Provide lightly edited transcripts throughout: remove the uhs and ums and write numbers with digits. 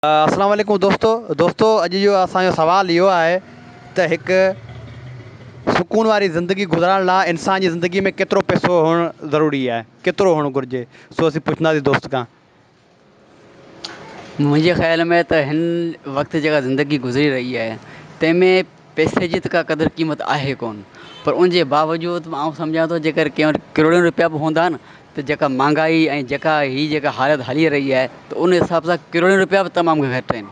اسلام عليڪم دوستو دوستو اڄ جو اسان جو سوال اهو آهي ته هڪ سڪون واري زندگي گذارڻ لاء انسان جي زندگي ۾ ڪيترو پئسو هئڻ ضروري آهي ڪيترو هئڻ گهرجي سو اسين پڇنداسين دوست کان. منهنجي خيال ۾ ته هن وقت جيڪا زندگي گذري رهي آهي تنهن ۾ پئسي جي ته ڪا قدر قيمت آهي ڪونه پر ان جي باوجود آئون سمجهان ٿو جيڪر ڪنهن وٽ ڪروڙين روپيا به هوندا نه ته جيڪا مهانگائي ۽ جيڪا هي جيڪا حالت هلي رهي آهي ته ان حساب سان ڪروڙين روپيا به تمام گهٽ آهن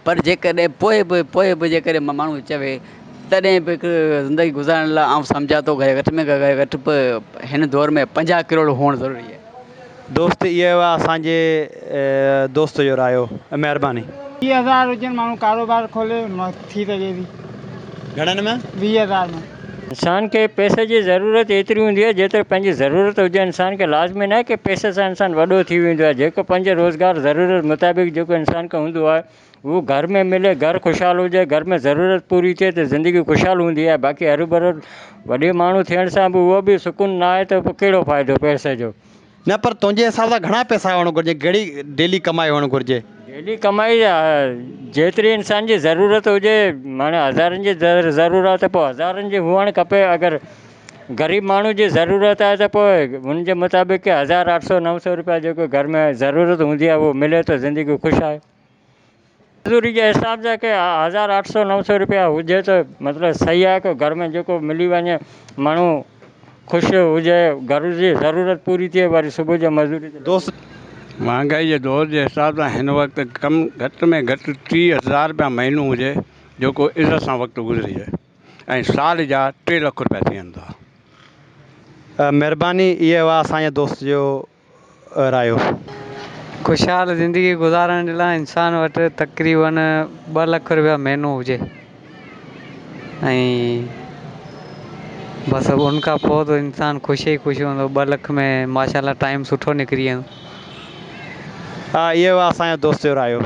پر جيڪڏهن پوء به پوء به جيڪڏهن ماڻهو چوي تڏهن به هڪ زندگي گذارڻ لاء آئون سمجهان ٿو گهٽ ۾ گهٽ به هن دور ۾ 50 ڪروڙ هئڻ ضروري آهي. دوست اهو آهي اسان جي دوست جو رايو مهرباني. 20 هزار هجن ماڻهو ڪاروبار کولي ٿي سگهي ٿي. گهڻن ۾؟ 20 هزار ۾. انسان کي پئسي جي ضرورت ايتري هوندي آهي جيتري پنهنجي ضرورت هجي انسان کي لازمي ناهي ڪي پئسي سان انسان وڏو ٿي ويندو آهي جيڪو پنهنجي روزگار ضرورت مطابق جيڪو انسان کي هوندو آهي اهو گهر ۾ ملي گهر خوشحال هجي گهر ۾ ضرورت پوري ٿئي ته زندگي خوشحال هوندي آهي باقي هروڀرو وڏي ماڻهو ٿيڻ سان به اهو به سڪون نه آهي ته پوء ڪهڙو فائدو پئسي جو. نه پر تنهنجي حساب سان گهڻا پئسا هئڻ گهرجي گهڙي ڊيلي ڪمائي هئڻ گهرجي. ڊيلي ڪمائي جيتري انسان جي ضرورت هجي معنيٰ هزارن جي ضرورت آهي ته پوء هزارن جي هئڻ کپي اگر غريب ماڻهو جي ضرورت آهي ته پوء ان جي مطابق هزار اٺ سو نو سو روپيا جيڪو گهر ۾ ضرورت هوندي آهي اهو ملي ته زندگي خوش آهي. مزوري جي حساب سان ڪي هزار اٺ سو نو سو روپيا هجي ته مطلب صحيح آهي ڪو گهر ۾ جيڪو ملي وڃي ماڻهو خوش هجي گهر جي ضرورت پوري ٿئي وري صبح جو مزوري تي دوست. مهانگائي جي دور جي حساب سان هن وقت ڪم گهٽ ۾ گهٽ 30 هزار روپيا مهينو هجي جيڪو عزت سان وقت گذري ۽ سال جا 3 لک روپيا ٿين ٿا. مھرباني اھي ھئا اسان جي دوست جو رايو. خوشحال زندگي گذارڻ جي لاء انسان وٽ تقريبن ٻه لک روپيا مهينو هجي ۽ بس ان کان پوء ته انسان خوش ئي خوش هوندو ٻه لک ۾ ماشاء الله ٽائيم سٺو نڪري ويندو. ها اهو آهي اسان جو دوست جو رايو.